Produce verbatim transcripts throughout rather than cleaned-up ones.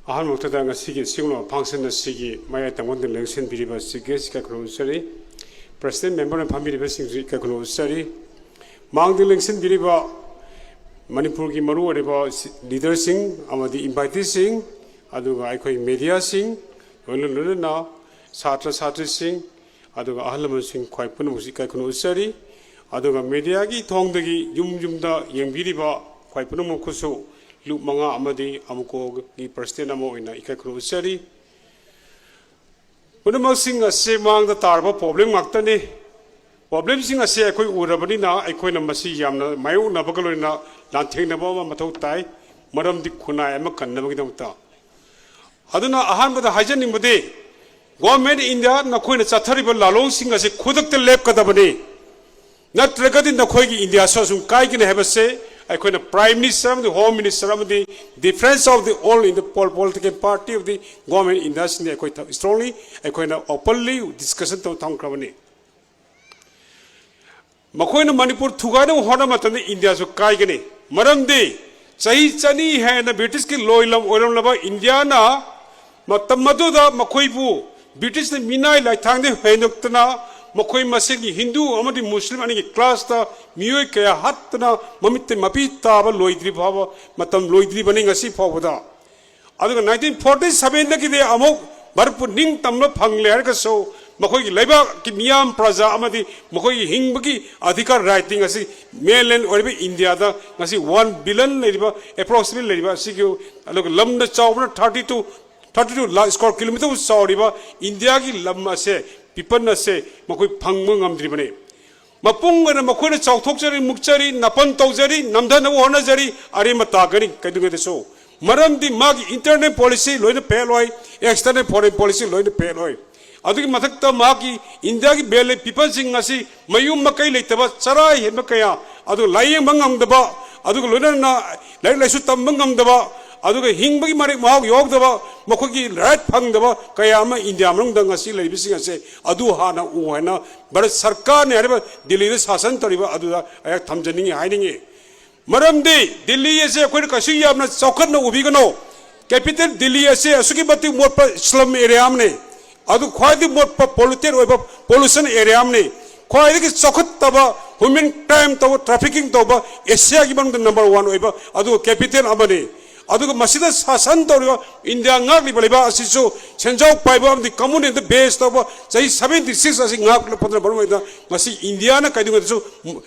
ꯑꯍꯥꯟꯕꯃꯛꯇꯗ ꯉꯁꯤꯒꯤ ꯁꯤꯒꯨꯝꯂꯕ function ꯑꯁꯤꯒꯤ ꯃꯌꯥꯏ ꯇꯪꯕꯗ ꯂꯦꯡꯁꯤꯟꯕꯤꯔꯤꯕ Chief Guest ꯏꯀꯥꯏ ꯈꯨꯝꯅꯕ ꯎꯠꯆꯔꯤ꯫ President member ꯐꯝꯕꯤꯔꯤꯕꯁꯤꯡꯁꯨ ꯏꯀꯥꯏ ꯈꯨꯝꯅꯕ ꯎꯠꯆꯔꯤ꯫ ꯃꯥꯡꯗ ꯂꯦꯡꯁꯤꯟꯕꯤꯔꯤꯕ ꯃꯅꯤꯄꯨꯔꯒꯤ ꯃꯔꯨ ꯑꯣꯏꯔꯤꯕ leaderꯁꯤꯡ ꯑꯃꯗꯤ inviteeꯁꯤꯡ, ꯑꯗꯨꯒ ꯑꯩꯈꯣꯏ mediaꯁꯤꯡ, ꯂꯣꯏꯅ ꯂꯣꯏꯅꯅ ꯁꯥꯇ꯭ꯔ ꯁꯥꯇ꯭ꯔꯤꯁꯤꯡ, ꯑꯗꯨꯒ ꯑꯍꯜ ꯂꯃꯟꯁꯤꯡ ꯈ꯭ꯋꯥꯏ ꯄꯨꯝꯅꯃꯛꯁꯨ ꯏꯀꯥꯏ ꯈꯨꯝꯅꯕ ꯎꯠꯆꯔꯤ꯫ ꯑꯗꯨꯒ mediaꯒꯤ ꯊꯣꯡꯗꯒꯤ ꯌꯨꯝ ꯌꯨꯝꯗ ꯌꯦꯡꯕꯤꯔꯤꯕ ꯈ꯭ꯋꯥꯏ ꯄꯨꯝꯅꯃꯛꯄꯨꯁꯨ ꯂꯨꯞ ꯃꯉꯥ ꯑꯃꯗꯤ ꯑꯃꯨꯀꯣꯒꯤ president ꯑꯃ ꯑꯣꯏꯅ ꯏꯀꯥꯏ ꯈꯨꯝꯅꯕ ꯎꯠꯆꯔꯤ꯫ ꯄꯨꯝꯅꯃꯛꯁꯤꯡ ꯑꯁꯤ ꯃꯥꯡꯗ ꯇꯥꯔꯕ problem ꯉꯥꯛꯇꯅꯤ꯫ Problemꯁꯤꯡ ꯑꯁꯤ ꯑꯩꯈꯣꯏ ꯎꯔꯕꯅꯤꯅ ꯑꯩꯈꯣꯏꯅ ꯃꯁꯤ ꯌꯥꯝꯅ ꯃꯥꯌꯣꯛꯅꯕꯒ ꯂꯣꯏꯅꯅ ꯂꯥꯟꯊꯦꯡꯅꯕ ꯑꯃ ꯃꯊꯧ ꯇꯥꯏ, ꯃꯔꯝꯗꯤ ꯈꯨꯟꯅꯥꯏ ꯑꯃ ꯀꯟꯅꯕꯒꯤꯗꯃꯛꯇ꯫ ꯑꯗꯨꯅ ꯑꯍꯥꯟꯕꯗ ꯍꯥꯏꯖꯅꯤꯡꯕꯗꯤ, Government India ꯅꯈꯣꯏꯅ ꯆꯠꯊꯔꯤꯕ ꯂꯥꯂꯣꯡꯁꯤꯡ ꯑꯁꯤ ꯈꯨꯗꯛꯇ ꯂꯦꯞꯀꯗꯕꯅꯤ, ꯅꯠꯇ꯭ꯔꯒꯗꯤ ꯅꯈꯣꯏꯒꯤ ꯏꯟꯗꯤꯌꯥꯁꯨ ꯑꯁꯨꯝ ꯀꯥꯏꯒꯅꯤ ꯍꯥꯏꯕꯁꯦ ꯑꯩꯈꯣꯏꯅ Prime Minister ꯑꯃꯗꯤ Home Minister ꯑꯃꯗꯤ defense of the all in the political party of the Government Indiaꯁꯤꯡꯗꯤ ꯑꯩꯈꯣꯏ strongly, ꯑꯩꯈꯣꯏꯅ openly discussion ꯇꯧ ꯊꯝꯈ꯭ꯔꯕꯅꯤ꯫ ꯃꯈꯣꯏꯅ ꯃꯅꯤꯄꯨꯔ ꯊꯨꯒꯥꯏꯅꯕ ꯍꯣꯠꯅꯕ ꯃꯇꯝꯗ ꯏꯟꯗꯤꯌꯥꯁꯨ ꯀꯥꯏꯒꯅꯤ꯫ ꯃꯔꯝꯗꯤ ꯆꯍꯤ ꯆꯅꯤ ꯍꯦꯟꯅ ꯕ꯭ꯔꯤꯇꯤꯁꯀꯤ ꯂꯣꯏꯂꯝ ꯑꯣꯏꯔꯝꯂꯕ ꯏꯟꯗꯤꯌꯥꯅ ꯃꯇꯝ ꯑꯗꯨꯗ ꯃꯈꯣꯏꯕꯨ ꯕ꯭ꯔꯤꯇꯤꯁꯅ ꯃꯤꯅꯥꯏ ꯂꯥꯏꯊꯥꯡꯗ ꯍꯦꯟꯗꯣꯛꯇꯅ ꯃꯈꯣꯏ ꯃꯁꯦꯟꯒꯤ ꯍꯤꯟꯗꯨ ꯑꯃꯗꯤ ꯃꯨꯁꯂꯤꯝ ꯑꯅꯤꯒꯤ clashꯇ ꯃꯤꯑꯣꯏ ꯀꯌꯥ ꯍꯥꯠꯇꯅ ꯃꯃꯤꯠꯇ ꯃꯄꯤ ꯇꯥꯕ ꯂꯣꯏꯗ꯭ꯔꯤ ꯐꯥꯎꯕ, ꯃꯇꯝ ꯂꯣꯏꯗ꯭ꯔꯤꯕꯅꯤ ꯉꯁꯤ ꯐꯥꯎꯕꯗ꯫ ꯑꯗꯨꯒ nineteen forty sevenꯗꯒꯤꯗꯤ ꯑꯃꯨꯛ ꯚꯥꯔꯠꯄꯨ ꯅꯤꯡꯇꯝꯕ ꯐꯪꯂꯦ ꯍꯥꯏꯔꯒꯁꯨ ꯃꯈꯣꯏꯒꯤ ꯂꯩꯕꯥꯛꯀꯤ ꯃꯤꯌꯥꯝ ꯄ꯭ꯔꯖꯥ ꯑꯃꯗꯤ ꯃꯈꯣꯏꯒꯤ ꯍꯤꯡꯕꯒꯤ ꯑꯙꯤꯀꯥꯔ rightꯇꯤ ꯉꯁꯤ mainland ꯑꯣꯏꯔꯤꯕ ꯏꯟꯗꯤꯌꯥꯗ ꯉꯁꯤ one billion ꯂꯩꯔꯤꯕ, approximately ꯂꯩꯔꯤꯕ ꯑꯁꯤꯒꯤ, ꯑꯗꯨꯒ ꯂꯝꯅ ꯆꯥꯎꯕꯅ thirty two, thirty two lakh square kilometer ꯆꯥꯎꯔꯤꯕ ꯏꯟꯗꯤꯌꯥꯒꯤ ꯂꯝ ꯑꯁꯦ, people ꯑꯁꯦ ꯃꯈꯣꯏ ꯐꯪꯕ ꯉꯝꯗ꯭ꯔꯤꯕꯅꯤ꯫ ꯃꯄꯨꯡ ꯑꯣꯏꯅ ꯃꯈꯣꯏꯅ ꯆꯥꯎꯊꯣꯛꯆꯔꯤ, ꯃꯨꯛꯆꯔꯤ, ꯅꯥꯄꯟ ꯇꯧꯖꯔꯤ, ꯅꯝꯊꯅꯕ ꯍꯣꯠꯅꯖꯔꯤ, ꯑꯔꯦꯝꯕ ꯇꯥꯒꯅꯤ ꯀꯩꯗꯧꯉꯩꯗꯁꯨ꯫ ꯃꯔꯝꯗꯤ ꯃꯥꯒꯤ internal policy ꯂꯣꯏꯅ fail ꯑꯣꯏ, external foreign policy ꯂꯣꯏꯅ fail ꯑꯣꯏ꯫ ꯑꯗꯨꯒꯤ ꯃꯊꯛꯇ ꯃꯍꯥꯛꯀꯤ ꯏꯟꯗꯤꯌꯥꯒꯤ ꯕꯦꯂꯦ peopleꯁꯤꯡ ꯑꯁꯤ ꯃꯌꯨꯝ ꯃꯀꯩ ꯂꯩꯇꯕ, ꯆꯔꯥ ꯍꯦꯟꯕ ꯀꯌꯥ, ꯑꯗꯨ ꯂꯥꯏꯌꯦꯡꯕ ꯉꯝꯗꯕ, ꯑꯗꯨꯒ ꯂꯣꯏꯅꯅ ꯂꯥꯏꯔꯤꯛ ꯂꯥꯏꯁꯨ ꯇꯝꯕ ꯉꯝꯗꯕ, ꯑꯗꯨꯒ ꯍꯤꯡꯕꯒꯤ ꯃꯔꯦꯛ ꯃꯍꯥꯎ ꯌꯥꯎꯗꯕ, ꯃꯈꯣꯏꯒꯤ right ꯐꯪꯗꯕ ꯀꯌꯥ ꯑꯃ ꯏꯟꯗꯤꯌꯥ ꯃꯅꯨꯡꯗ ꯉꯁꯤ ꯂꯩꯔꯤꯕꯁꯤꯡ ꯑꯁꯦ ꯑꯗꯨ ꯍꯥꯟꯅ ꯎ ꯍꯥꯏꯅ ꯚꯥꯔꯠ ꯁꯔꯀꯥꯔꯅ ꯍꯥꯏꯔꯤꯕ ꯗꯤꯜꯂꯤꯗ ꯁꯥꯁꯟ ꯇꯧꯔꯤꯕ ꯑꯗꯨꯗ ꯑꯩꯍꯥꯛ ꯊꯝꯖꯅꯤꯡꯉꯤ ꯍꯥꯏꯅꯤꯡꯉꯤ꯫ ꯃꯔꯝꯗꯤ ꯗꯤꯜꯂꯤ ꯑꯁꯦ ꯑꯩꯈꯣꯏꯅ ꯀꯩꯁꯨ ꯌꯥꯝꯅ ꯆꯥꯎꯈꯠꯅ ꯎꯕꯤꯒꯅꯨ꯫ Capital Delhi ꯑꯁꯤ ꯑꯁꯨꯛꯀꯤ ꯃꯇꯤꯛ ꯃꯣꯠꯄ slum area ꯑꯃꯅꯤ꯫ ꯑꯗꯨ ꯈ꯭ꯋꯥꯏꯗꯒꯤ ꯃꯣꯠꯄ polluted ꯑꯣꯏꯕ pollution area ꯑꯃꯅꯤ꯫ ꯈ꯭ꯋꯥꯏꯗꯒꯤ ꯆꯥꯎꯈꯠꯇꯕ human crime ꯇꯧꯕ, trafficking ꯇꯧꯕ Asiaꯒꯤ ꯃꯅꯨꯡꯗ number one ꯑꯣꯏꯕ ꯑꯗꯨꯒ capital ꯑꯃꯅꯤ꯫ ꯑꯗꯨꯒ ꯃꯁꯤꯗ ꯁꯥꯁꯟ ꯇꯧꯔꯤꯕ India ꯉꯥꯛꯂꯤꯕ ꯂꯩꯕꯥꯛ ꯑꯁꯤꯁꯨ ꯁꯦꯟꯖꯥꯎ ꯄꯥꯏꯕ ꯑꯃꯗꯤ community based ꯇꯧꯕ ꯆꯍꯤ seventy six ꯑꯁꯤ ꯉꯥꯛꯂꯛꯄꯗꯨꯅ ꯃꯔꯝ ꯑꯣꯏꯗꯨꯅ ꯉꯁꯤ Indiaꯅ ꯀꯩꯗꯧꯉꯩꯗꯁꯨ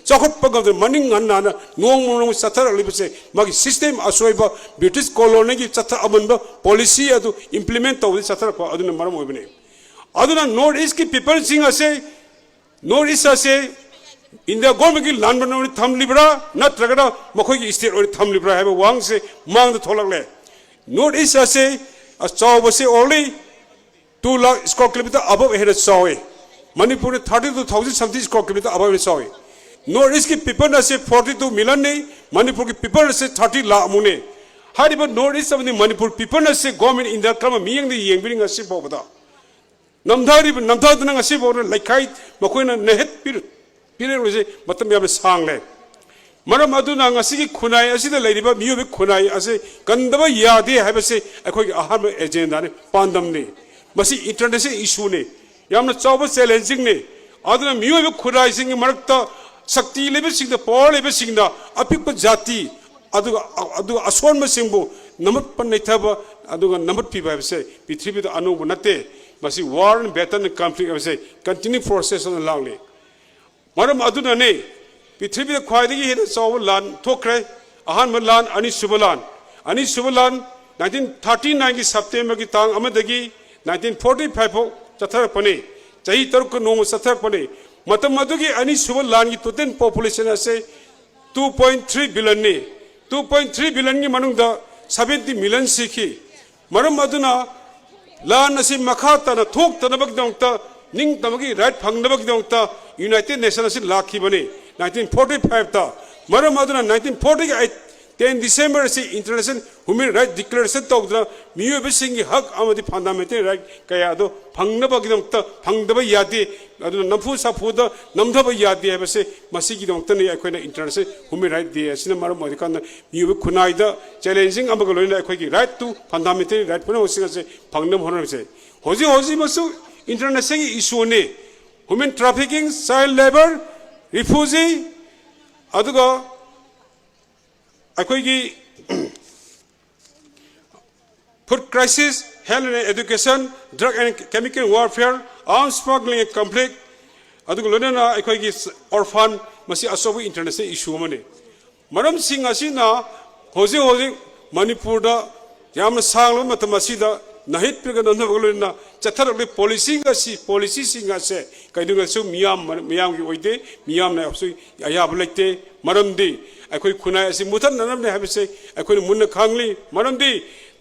ꯆꯥꯎꯈꯠꯄ ꯉꯝꯗꯅ ꯃꯅꯤꯡ ꯍꯟꯅ ꯍꯟꯅ ꯅꯣꯡꯃ ꯅꯣꯡꯃ ꯆꯠꯊꯔꯛꯂꯤꯕꯁꯦ ꯃꯥꯒꯤ system ꯑꯁꯣꯏꯕ British colonyꯒꯤ ꯆꯠꯊ ꯑꯃꯟꯕ policy ꯑꯗꯨ implement ꯇꯧꯕꯗ ꯆꯠꯊꯔꯛꯄ ꯑꯗꯨꯅ ꯃꯔꯝ ꯑꯣꯏꯕꯅꯤ꯫ ꯑꯗꯨꯅ North Eastꯀꯤ peopleꯁꯤꯡ ꯑꯁꯦ North East ꯑꯁꯦ India governmentꯀꯤ ꯂꯥꯟꯕꯟ ꯑꯣꯏꯅ ꯊꯝꯂꯤꯕ꯭ꯔꯥ ꯅꯠꯇ꯭ꯔꯒꯅ ꯃꯈꯣꯏꯒꯤ state ꯑꯣꯏꯅ ꯊꯝꯂꯤꯕ꯭ꯔꯥ ꯍꯥꯏꯕ ꯋꯥꯍꯪꯁꯦ ꯃꯥꯡꯗ ꯊꯣꯛꯂꯛꯂꯦ꯫ North East ꯑꯁꯦ ꯑꯆꯥꯎꯕꯁꯦ only two lakh square kilometre above ꯍꯦꯟꯅ ꯆꯥꯎꯏ꯫ ꯃꯅꯤꯄꯨꯔꯅ thirty two thousand something square kilometre above ꯍꯦꯟꯅ ꯆꯥꯎꯏ꯫ North Eastꯀꯤ people ꯑꯁꯦ forty two millionꯅꯤ꯫ ꯃꯅꯤꯄꯨꯔꯒꯤ people ꯑꯁꯦ thirty ꯂꯥꯈ ꯑꯃꯨꯛꯅꯤ꯫ ꯍꯥꯏꯔꯤꯕ North East ꯑꯃꯗꯤ ꯃꯅꯤꯄꯨꯔ people ꯑꯁꯦ government India ꯀꯔꯝꯕ ꯃꯤꯠꯌꯦꯡꯗ ꯌꯦꯡꯕꯤꯔꯤ ꯉꯁꯤ ꯐꯥꯎꯕꯗ? ꯅꯝꯊꯔꯤꯕ, ꯅꯝꯊꯗꯨꯅ ꯉꯁꯤ ꯐꯥꯎꯕꯗ ꯂꯩꯈꯥꯏ ꯃꯈꯣꯏꯅ ꯅꯩꯍꯠꯄꯤꯔ-, ꯄꯤꯔꯛꯂꯤꯁꯦ ꯃꯇꯝ ꯌꯥꯝꯅ ꯁꯥꯡꯂꯦ꯫ ꯃꯔꯝ ꯑꯗꯨꯅ ꯉꯁꯤꯒꯤ ꯈꯨꯟꯅꯥꯏ ꯑꯁꯤꯗ ꯂꯩꯔꯤꯕ ꯃꯤꯑꯣꯏꯕ ꯈꯨꯟꯅꯥꯏ ꯑꯁꯤ ꯀꯟꯗꯕ ꯌꯥꯗꯦ ꯍꯥꯏꯕꯁꯤ ꯑꯩꯈꯣꯏꯒꯤ ꯑꯍꯥꯟꯕ agendaꯅꯤ, ꯄꯥꯟꯗꯝꯅꯤ꯫ ꯃꯁꯤ international issueꯅꯤ꯫ ꯌꯥꯝꯅ ꯆꯥꯎꯕ challengingꯅꯤ꯫ ꯑꯗꯨꯅ ꯃꯤꯑꯣꯏꯕ ꯈꯨꯟꯅꯥꯏꯁꯤꯡꯒꯤ ꯃꯔꯛꯇ ꯁꯛꯇꯤ ꯂꯩꯕꯁꯤꯡꯗ, power ꯂꯩꯕꯁꯤꯡꯗ ꯑꯄꯤꯛꯄ ꯖꯥꯇꯤ ꯑꯗꯨꯒ, ꯑꯗꯨꯒ ꯑꯁꯣꯟꯕꯁꯤꯡꯕꯨ ꯅꯝꯃꯠꯄ ꯅꯩꯊꯕ ꯑꯗꯨꯒ ꯅꯝꯃꯠꯄꯤꯕ ꯍꯥꯏꯕꯁꯦ ꯄ꯭ꯔꯤꯊꯤꯕꯤꯗ ꯑꯅꯧꯕ ꯅꯠꯇꯦ꯫ ꯃꯁꯤ war and battle and conflict ꯍꯥꯏꯕꯁꯦ continue process ꯑꯣꯏꯅ ꯂꯥꯛꯂꯤ꯫ ꯃꯔꯝ ꯑꯗꯨꯅꯅꯤ ꯄ꯭ꯔꯤꯊꯤꯕꯤꯗ ꯈ꯭ꯋꯥꯏꯗꯒꯤ ꯍꯦꯟꯅ ꯆꯥꯎꯕ ꯂꯥꯟ ꯊꯣꯛꯈ꯭ꯔꯦ꯫ ꯑꯍꯥꯟꯕ ꯂꯥꯟ, ꯑꯅꯤꯁꯨꯕ ꯂꯥꯟ꯫ ꯑꯅꯤꯁꯨꯕ ꯂꯥꯟ nineteen thirty nineꯒꯤ Septemberꯒꯤ ꯇꯥꯡ ꯑꯃꯗꯒꯤ nineteen forty five ꯐꯥꯎ ꯆꯠꯊꯔꯛꯄꯅꯤ꯫ ꯆꯍꯤ ꯇꯔꯨꯛꯀ ꯅꯣꯡꯃ ꯆꯠꯊꯔꯛꯄꯅꯤ꯫ ꯃꯇꯝ ꯑꯗꯨꯒꯤ ꯑꯅꯤꯁꯨꯕ ꯂꯥꯟꯒꯤ total population ꯑꯁꯦ two point three billionꯅꯤ꯫ Two point three billionꯒꯤ ꯃꯅꯨꯡꯗ seventy million ꯁꯤꯈꯤ꯫ ꯃꯔꯝ ꯑꯗꯨꯅ ꯂꯥꯟ ꯑꯁꯤ ꯃꯈꯥ ꯇꯥꯅ ꯊꯣꯛꯇꯅꯕꯒꯤꯗꯃꯛꯇ, ꯅꯤꯡꯇꯝꯕꯒꯤ right ꯐꯪꯅꯕꯒꯤꯗꯃꯛꯇ United Nation ꯑꯁꯤ ꯂꯥꯛꯈꯤꯕꯅꯤ nineteen forty fiveꯇ꯫ ꯃꯔꯝ ꯑꯗꯨꯅ nineteen forty eight ten December ꯑꯁꯤ International Human Rights Declaration ꯇꯧꯗꯨꯅ ꯃꯤꯑꯣꯏꯕꯁꯤꯡꯒꯤ ꯍꯛ ꯑꯃꯗꯤ fundamental right ꯀꯌꯥ ꯑꯗꯨ ꯐꯪꯅꯕꯒꯤꯗꯃꯛꯇ ꯐꯪꯗꯕ ꯌꯥꯗꯦ꯫ ꯑꯗꯨꯅ ꯅꯝꯐꯨ ꯁꯥꯐꯨꯗ ꯅꯝꯊꯕ ꯌꯥꯗꯦ ꯍꯥꯏꯕꯁꯦ, ꯃꯁꯤꯒꯤꯗꯃꯛꯇꯅꯤ ꯑꯩꯈꯣꯏꯅ International Human Rights Day ꯑꯁꯤꯅ ꯃꯔꯝ ꯑꯣꯏꯔꯀꯥꯟꯗ ꯃꯤꯑꯣꯏꯕ ꯈꯨꯟꯅꯥꯏꯗ challenging ꯑꯃꯒ ꯂꯣꯏꯅꯅ ꯑꯩꯈꯣꯏꯒꯤ right to fundamental right ꯄꯨꯝꯅꯃꯛꯁꯤꯡ ꯑꯁꯦ ꯐꯪꯅꯕ ꯍꯣꯠꯅꯔꯤꯁꯦ꯫ ꯍꯧꯖꯤꯛ ꯍꯧꯖꯤꯛꯃꯛꯁꯨ internationalꯒꯤ issueꯅꯤ꯫ Human trafficking, child labour, refugee, ꯑꯗꯨꯒ ꯑꯩꯈꯣꯏꯒꯤ food crisis, health and education, drug and chemical warfare, arms smuggling and conflict, ꯑꯗꯨꯒ ꯂꯣꯏꯅꯅ ꯑꯩꯈꯣꯏꯒꯤ orphan, ꯃꯁꯤ ꯑꯆꯧꯕ international issue ꯑꯃꯅꯤ꯫ ꯃꯔꯝꯁꯤꯡ ꯑꯁꯤꯅ ꯍꯧꯖꯤꯛ ꯍꯧꯖꯤꯛ ꯃꯅꯤꯄꯨꯔꯗ ꯌꯥꯝꯅ ꯁꯥꯡꯂꯕ ꯃꯇꯝ ꯑꯁꯤꯗ ꯅꯥꯍꯤꯠ ꯄꯤꯔꯒ ꯅꯝꯊꯕꯒ ꯂꯣꯏꯅꯅ ꯆꯠꯊꯔꯛꯂꯤꯕ policy ꯑꯁꯤ, policyꯁꯤꯡ ꯑꯁꯦ ꯀꯩꯗꯧꯅꯁꯨ ꯃꯤꯌꯥꯝ, ꯃꯤꯌꯥꯝꯒꯤ ꯑꯣꯏꯗꯦ, ꯃꯤꯌꯥꯝꯅ ꯑꯩꯈꯣꯏ ꯑꯌꯥꯕ ꯂꯩꯇꯦ꯫ ꯃꯔꯝꯗꯤ ꯑꯩꯈꯣꯏ ꯈꯨꯟꯅꯥꯏ ꯑꯁꯤ ꯃꯨꯊꯠꯅꯅꯕꯅꯤ ꯍꯥꯏꯕꯁꯦ ꯑꯩꯈꯣꯏꯅ ꯃꯨꯟꯅ ꯈꯪꯂꯤ꯫ ꯃꯔꯝꯗꯤ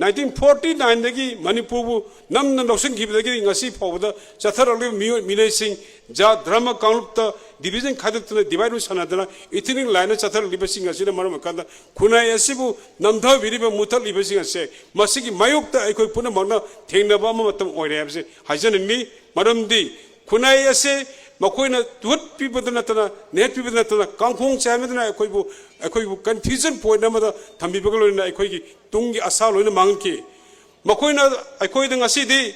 nineteen forty nineꯗꯒꯤ ꯃꯅꯤꯄꯨꯔꯕꯨ ꯅꯝꯅ ꯂꯧꯁꯤꯟꯈꯤꯕꯗꯒꯤ ꯉꯁꯤ ꯐꯥꯎꯕꯗ ꯆꯠꯊꯔꯛꯂꯤꯕ ꯃꯤꯑꯣꯏ ꯃꯤꯅꯩꯁꯤꯡ, ꯖꯥꯠ ꯙꯔꯃ ꯀꯥꯡꯂꯨꯞꯇ division ꯈꯥꯏꯗꯣꯛꯇꯨꯅ divide and rule ꯁꯥꯟꯅꯗꯅ ethnic lineꯅ ꯆꯠꯊꯔꯛꯂꯤꯕꯁꯤꯡ ꯑꯁꯤꯅ ꯃꯔꯝ ꯑꯣꯏꯔꯀꯥꯟꯗ ꯈꯨꯟꯅꯥꯏ ꯑꯁꯤꯕꯨ ꯅꯝꯊꯕꯤꯔꯤꯕ, ꯃꯨꯊꯠꯂꯤꯕꯁꯤꯡ ꯑꯁꯦ ꯃꯁꯤꯒꯤ ꯃꯥꯌꯣꯛꯇ ꯑꯩꯈꯣꯏ ꯄꯨꯝꯅꯃꯛꯅ ꯊꯦꯡꯅꯕ ꯑꯃ ꯃꯇꯝ ꯑꯣꯏꯔꯦ ꯍꯥꯏꯕꯁꯦ ꯍꯥꯏꯖꯅꯤꯡꯉꯤ꯫ ꯃꯔꯝꯗꯤ ꯈꯨꯟꯅꯥꯏ ꯑꯁꯦ ꯃꯈꯣꯏꯅ ꯇꯨꯍꯠꯄꯤꯕꯗ ꯅꯠꯇꯅ, ꯅꯦꯠꯄꯤꯕꯗ ꯅꯠꯇꯅ, ꯀꯥꯡꯈꯣꯡ ꯆꯥꯏꯕꯗꯅ ꯑꯩꯈꯣꯏꯕꯨ, ꯑꯩꯈꯣꯏꯕꯨ confusion point ꯑꯃꯗ ꯊꯝꯕꯤꯕꯒ ꯂꯣꯏꯅꯅ ꯑꯩꯈꯣꯏꯒꯤ ꯇꯨꯡꯒꯤ ꯑꯁꯥ ꯂꯣꯏꯅ ꯃꯥꯡꯍꯟꯈꯤ꯫ ꯃꯈꯣꯏꯅ ꯑꯩꯈꯣꯏꯗ ꯉꯁꯤꯗꯤ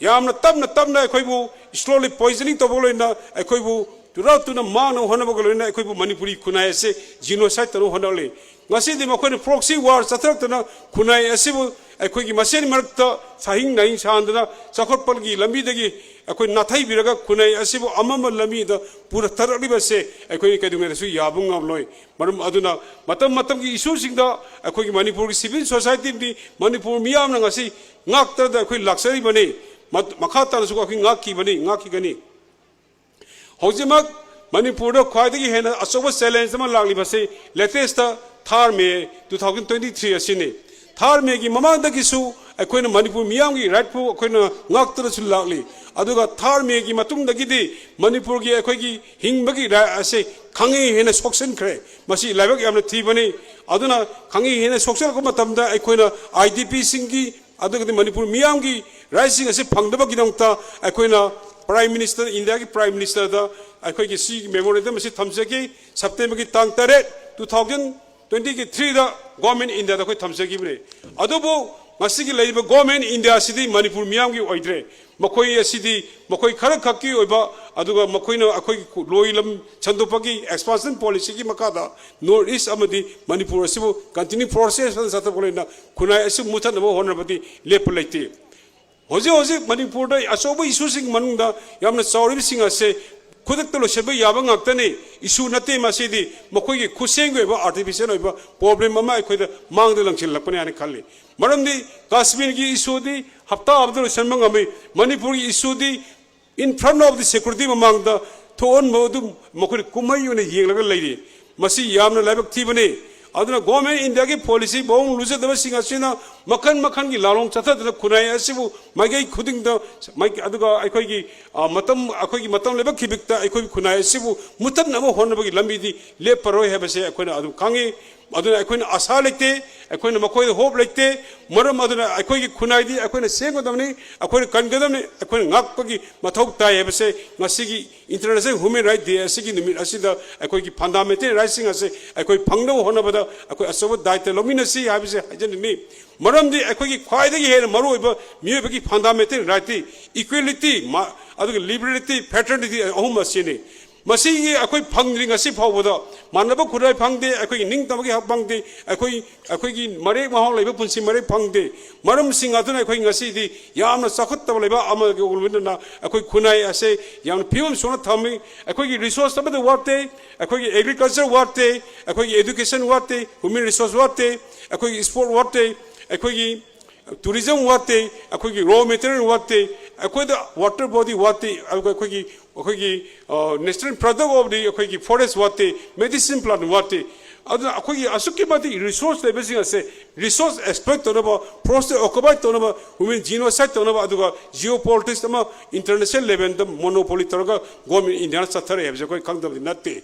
ꯌꯥꯝꯅ ꯇꯞꯅ ꯇꯞꯅ ꯑꯩꯈꯣꯏꯕꯨ slowly poisoning ꯇꯧꯕꯒ ꯂꯣꯏꯅꯅ ꯑꯩꯈꯣꯏꯕꯨ ꯇꯨꯔꯥ ꯇꯨꯅ ꯃꯥꯡꯅꯕ ꯍꯣꯠꯅꯕꯒ ꯂꯣꯏꯅꯅ ꯑꯩꯈꯣꯏꯕꯨ ꯃꯅꯤꯄꯨꯔꯤ ꯈꯨꯟꯅꯥꯏ ꯑꯁꯦ genocide ꯇꯧꯅꯕ ꯍꯣꯠꯅꯔꯛꯂꯤ꯫ ꯉꯁꯤꯗꯤ ꯃꯈꯣꯏꯅ proxy war ꯆꯠꯊꯔꯛꯇꯅ ꯈꯨꯟꯅꯥꯏ ꯑꯁꯤꯕꯨ ꯑꯩꯈꯣꯏꯒꯤ ꯃꯁꯦꯟ ꯃꯔꯛꯇ ꯁꯥꯍꯤꯡ ꯅꯥꯍꯤꯡ ꯁꯥꯍꯟꯗꯅ ꯆꯥꯎꯈꯠꯄꯒꯤ ꯂꯝꯕꯤꯗꯒꯤ ꯑꯩꯈꯣꯏ ꯅꯥꯊꯩꯕꯤꯔꯒ ꯈꯨꯟꯅꯥꯏ ꯑꯁꯤꯕꯨ ꯑꯃꯝꯕ ꯂꯝꯕꯤꯗ ꯄꯨꯔꯛꯊꯔꯛꯂꯤꯕꯁꯦ ꯑꯩꯈꯣꯏꯅ ꯀꯩꯗꯧꯉꯩꯗꯁꯨ ꯌꯥꯕ ꯉꯝꯂꯣꯏ꯫ ꯃꯔꯝ ꯑꯗꯨꯅ ꯃꯇꯝ ꯃꯇꯝꯒꯤ issueꯁꯤꯡꯗ ꯑꯩꯈꯣꯏꯒꯤ ꯃꯅꯤꯄꯨꯔꯒꯤ civil societyꯅꯤ, ꯃꯅꯤꯄꯨꯔ ꯃꯤꯌꯥꯝꯅ ꯉꯁꯤ ꯉꯥꯛꯇꯗ ꯑꯩꯈꯣꯏ ꯂꯥꯛꯆꯔꯤꯕꯅꯤ꯫ ꯃꯠ-, ꯃꯈꯥ ꯇꯥꯅꯁꯨ ꯑꯩꯈꯣꯏ ꯉꯥꯛꯈꯤꯕꯅꯤ, ꯉꯥꯛꯈꯤꯒꯅꯤ꯫ ꯍꯧꯖꯤꯛꯃꯛ ꯃꯅꯤꯄꯨꯔꯗ ꯈ꯭ꯋꯥꯏꯗꯒꯤ ꯍꯦꯟꯅ ꯑꯆꯧꯕ challenge ꯑꯃ ꯂꯥꯛꯂꯤꯕꯁꯤ latest ꯊꯥꯔ ꯃꯦ two thousand twenty three ꯑꯁꯤꯅꯤ꯫ ꯊꯥꯔ ꯃꯦꯒꯤ ꯃꯃꯥꯡꯗꯒꯤꯁꯨ ꯑꯩꯈꯣꯏꯅ ꯃꯅꯤꯄꯨꯔ ꯃꯤꯌꯥꯝꯒꯤ rightꯄꯨ ꯑꯩꯈꯣꯏꯅ ꯉꯥꯛꯇꯨꯅꯁꯨ ꯂꯥꯛꯂꯤ꯫ ꯑꯗꯨꯒ ꯊꯥꯔ ꯃꯦꯒꯤ ꯃꯇꯨꯡꯗꯒꯤꯗꯤ ꯃꯅꯤꯄꯨꯔꯒꯤ ꯑꯩꯈꯣꯏꯒꯤ ꯍꯤꯡꯕꯒꯤ right ꯑꯁꯤ ꯈꯪꯍꯦꯟ ꯍꯦꯟꯅ ꯁꯣꯛꯆꯟꯈ꯭ꯔꯦ꯫ ꯃꯁꯤ ꯂꯥꯏꯕꯛ ꯌꯥꯝꯅ ꯊꯤꯕꯅꯤ꯫ ꯑꯗꯨꯅ ꯈꯪꯍꯦꯟ ꯍꯦꯟꯅ ꯁꯣꯛꯆꯜꯂꯛꯄ ꯃꯇꯝꯗ ꯑꯩꯈꯣꯏꯅ ꯑꯥꯏ ꯗꯤ ꯄꯤꯁꯤꯡꯒꯤ, ꯑꯗꯨꯒꯗꯤ ꯃꯅꯤꯄꯨꯔ ꯃꯤꯌꯥꯝꯒꯤ ꯔꯥꯏꯠꯁꯤꯡ ꯑꯁꯤ ꯐꯪꯗꯕꯒꯤꯗꯃꯛꯇ ꯑꯩꯈꯣꯏꯅ Prime Minister, ꯏꯟꯗꯤꯌꯥꯒꯤ Prime Ministerꯗ ꯑꯩꯈꯣꯏꯒꯤ ꯁꯤ memorandum ꯑꯁꯤ ꯊꯝꯖꯒꯦ꯫ ꯁꯦꯞꯇꯦꯝꯕꯔꯒꯤ ꯇꯥꯡ ꯇꯔꯦꯠ, two thousand twenty three the Government of Indiaꯗ ꯑꯩꯈꯣꯏ ꯊꯝꯖꯈꯤꯕꯅꯤ꯫ ꯑꯗꯨꯕꯨ ꯉꯁꯤꯒꯤ ꯂꯩꯔꯤꯕ Government of India ꯑꯁꯤꯗꯤ ꯃꯅꯤꯄꯨꯔ ꯃꯤꯌꯥꯝꯒꯤ ꯑꯣꯏꯗ꯭ꯔꯦ꯫ ꯃꯈꯣꯏ ꯑꯁꯤꯗꯤ ꯃꯈꯣꯏ ꯈꯔ ꯈꯛꯀꯤ ꯑꯣꯏꯕ, ꯑꯗꯨꯒ ꯃꯈꯣꯏꯅ ꯑꯩꯈꯣꯏꯒꯤ ꯂꯣꯏ ꯂꯝ ꯁꯟꯗꯣꯛꯄꯒꯤ expansion policyꯒꯤ ꯃꯈꯥꯗ North East ꯑꯃꯗꯤ ꯃꯅꯤꯄꯨꯔ ꯑꯁꯤꯕꯨ continue process ꯑꯃ ꯆꯠꯊꯕ ꯂꯩꯅ ꯈꯨꯟꯅꯥꯏ ꯑꯁꯤ ꯃꯨꯊꯠꯅꯕ ꯍꯣꯠꯅꯕꯗꯤ ꯂꯦꯞꯄ ꯂꯩꯇꯦ꯫ ꯍꯧꯖꯤꯛ ꯍꯧꯖꯤꯛ ꯃꯅꯤꯄꯨꯔꯗ ꯑꯆꯧꯕ issueꯁꯤꯡ ꯃꯅꯨꯡꯗ ꯌꯥꯝꯅ ꯆꯥꯎꯔꯤꯕꯁꯤꯡ ꯑꯁꯦ ꯈꯨꯗꯛꯇ ꯂꯣꯏꯁꯤꯟꯕ ꯌꯥꯕ ꯉꯥꯛꯇꯅꯤ꯫ Issue ꯅꯠꯇꯦ ꯃꯁꯤꯗꯤ, ꯃꯈꯣꯏꯒꯤ ꯈꯨꯠꯁꯦꯝꯒꯤ ꯑꯣꯏꯕ artificial ꯑꯣꯏꯕ problem ꯑꯃ ꯑꯩꯈꯣꯏꯗ ꯃꯥꯡꯗ ꯂꯪꯁꯤꯜꯂꯛꯄꯅꯤ ꯍꯥꯏꯅ ꯈꯜꯂꯤ꯫ ꯃꯔꯝꯗꯤ ꯀꯥꯁꯃꯤꯔꯒꯤ issueꯗꯤ ꯍꯞꯇꯥ ꯑꯃꯗ ꯂꯣꯏꯁꯤꯟꯕ ꯉꯝꯃꯤ꯫ ꯃꯅꯤꯄꯨꯔꯒꯤ issueꯗꯤ in front of the security ꯃꯃꯥꯡꯗ ꯊꯣꯛꯍꯟꯕ ꯑꯗꯨ ꯃꯈꯣꯏꯅ ꯀꯨꯝꯍꯩ ꯑꯣꯏꯅ ꯌꯦꯡꯂꯒ ꯂꯩꯔꯤ꯫ ꯃꯁꯤ ꯌꯥꯝꯅ ꯂꯥꯏꯕꯛ ꯊꯤꯕꯅꯤ꯫ ꯑꯗꯨꯅ Government of Indiaꯒꯤ policy ꯃꯑꯣꯡ ꯂꯨꯖꯗꯕꯁꯤꯡ ꯑꯁꯤꯅ ꯃꯈꯜ ꯃꯈꯜꯒꯤ ꯂꯥꯂꯣꯡ ꯆꯠꯊꯗꯨꯅ ꯈꯨꯟꯅꯥꯏ ꯑꯁꯤꯕꯨ ꯃꯥꯏꯀꯩ ꯈꯨꯗꯤꯡꯗ ꯃꯥꯏ-, ꯑꯗꯨꯒ ꯑꯩꯈꯣꯏꯒꯤ, ꯑ, ꯃꯇꯝ, ꯑꯩꯈꯣꯏꯒꯤ ꯃꯇꯝ ꯂꯥꯏꯕꯛ ꯊꯤꯕꯤꯛꯇ ꯑꯩꯈꯣꯏꯒꯤ ꯈꯨꯟꯅꯥꯏ ꯑꯁꯤꯕꯨ ꯃꯨꯊꯠꯅꯕ ꯍꯣꯠꯅꯕꯒꯤ ꯂꯝꯕꯤꯗꯤ ꯂꯦꯞꯄꯔꯣꯏ ꯍꯥꯏꯕꯁꯦ ꯑꯩꯈꯣꯏꯅ ꯑꯗꯨꯝ ꯈꯪꯉꯤ꯫ ꯑꯗꯨꯅ ꯑꯩꯈꯣꯏꯅ ꯑꯁꯥ ꯂꯩꯇꯦ, ꯑꯩꯈꯣꯏꯅ ꯃꯈꯣꯏꯗ hope ꯂꯩꯇꯦ꯫ ꯃꯔꯝ ꯑꯗꯨꯅ ꯑꯩꯈꯣꯏꯒꯤ ꯈꯨꯟꯅꯥꯏꯗꯤ ꯑꯩꯈꯣꯏꯅ ꯁꯦꯝꯒꯗꯕꯅꯤ, ꯑꯩꯈꯣꯏꯅ ꯀꯟꯒꯗꯕꯅꯤ, ꯑꯩꯈꯣꯏꯅ ꯉꯥꯛꯄꯒꯤ ꯃꯊꯧ ꯇꯥꯏ ꯍꯥꯏꯕꯁꯦ ꯉꯁꯤꯒꯤ International Human Rights Day ꯑꯁꯤꯒꯤ ꯅꯨꯃꯤꯠ ꯑꯁꯤꯗ ꯑꯩꯈꯣꯏꯒꯤ fundamental rightꯁꯤꯡ ꯑꯁꯦ ꯑꯩꯈꯣꯏ ꯐꯪꯅꯕ ꯍꯣꯠꯅꯕꯗ ꯑꯩꯈꯣꯏ ꯑꯆꯧꯕ ꯗꯥꯏꯇ ꯂꯧꯃꯤꯟꯅꯁꯤ ꯍꯥꯏꯕꯁꯦ ꯍꯥꯏꯖꯅꯤꯡꯉꯤ꯫ ꯃꯔꯝꯗꯤ ꯑꯩꯈꯣꯏꯒꯤ ꯈ꯭ꯋꯥꯏꯗꯒꯤ ꯍꯦꯟꯅ ꯃꯔꯨꯑꯣꯏꯕ ꯃꯤꯑꯣꯏꯕꯒꯤ fundamental rightꯇꯤ equality, ꯃꯥ-, ꯑꯗꯨꯒ liberty, fraternity ꯑꯍꯨꯝ ꯑꯁꯤꯅꯤ꯫ ꯃꯁꯤꯒꯤ ꯑꯩꯈꯣꯏ ꯐꯪꯗ꯭ꯔꯤ ꯉꯁꯤ ꯐꯥꯎꯕꯗ꯫ ꯃꯥꯟꯅꯕ ꯈꯨꯠꯂꯥꯏ ꯐꯪꯗꯦ, ꯑꯩꯈꯣꯏꯒꯤ ꯅꯤꯡꯇꯝꯕꯒꯤ ꯍꯛ ꯐꯪꯗꯦ, ꯑꯩꯈꯣꯏ, ꯑꯩꯈꯣꯏꯒꯤ ꯃꯔꯦꯛ ꯃꯍꯥꯎ ꯂꯩꯕ ꯄꯨꯟꯁꯤ ꯃꯔꯦꯛ ꯐꯪꯗꯦ꯫ ꯃꯔꯝꯁꯤꯡ ꯑꯗꯨꯅ ꯑꯩꯈꯣꯏ ꯉꯁꯤꯗꯤ ꯌꯥꯝꯅ ꯆꯥꯎꯈꯠꯇꯕ ꯂꯩꯕꯥꯛ ꯑꯃꯒꯤ ꯑꯣꯏꯕꯅꯤꯅ ꯑꯩꯈꯣꯏ ꯈꯨꯟꯅꯥꯏ ꯑꯁꯦ ꯌꯥꯝꯅ ꯐꯤꯕꯝ ꯁꯣꯛꯅ ꯊꯝꯃꯤ꯫ ꯑꯩꯈꯣꯏꯒꯤ resource ꯑꯃꯠꯇ ꯋꯥꯠꯇꯦ, ꯑꯩꯈꯣꯏꯒꯤ agriculture ꯋꯥꯠꯇꯦ, ꯑꯩꯈꯣꯏꯒꯤ education ꯋꯥꯠꯇꯦ, human resource ꯋꯥꯠꯇꯦ, ꯑꯩꯈꯣꯏꯒꯤ sport ꯋꯥꯠꯇꯦ, ꯑꯩꯈꯣꯏꯒꯤ tourism ꯋꯥꯠꯇꯦ, ꯑꯩꯈꯣꯏꯒꯤ raw material ꯋꯥꯠꯇꯦ, ꯑꯩꯈꯣꯏꯗ water body ꯋꯥꯠꯇꯦ, ꯑꯗꯨꯒ ꯑꯩꯈꯣꯏꯒꯤ, ꯑꯩꯈꯣꯏꯒꯤ, ꯑ, national product of the ꯑꯩꯈꯣꯏꯒꯤ forest ꯋꯥꯠꯇꯦ, medicine plant ꯋꯥꯠꯇꯦ꯫ ꯑꯗꯨꯅ ꯑꯩꯈꯣꯏꯒꯤ ꯑꯁꯨꯛꯀꯤ ꯃꯇꯤꯛ resource ꯂꯩꯕꯁꯤꯡ ꯑꯁꯦ resource exploit ꯇꯧꯅꯕ, forest occupy ꯇꯧꯅꯕ, human genocide ꯇꯧꯅꯕ, ꯑꯗꯨꯒ geopolitics ꯑꯃ international levelꯗ monopoly ꯇꯧꯔꯒ Government of Indiaꯅ ꯆꯠꯊꯔꯛꯑꯦ ꯍꯥꯏꯕꯁꯦ ꯑꯩꯈꯣꯏ ꯈꯪꯗꯕꯗꯤ ꯅꯠꯇꯦ꯫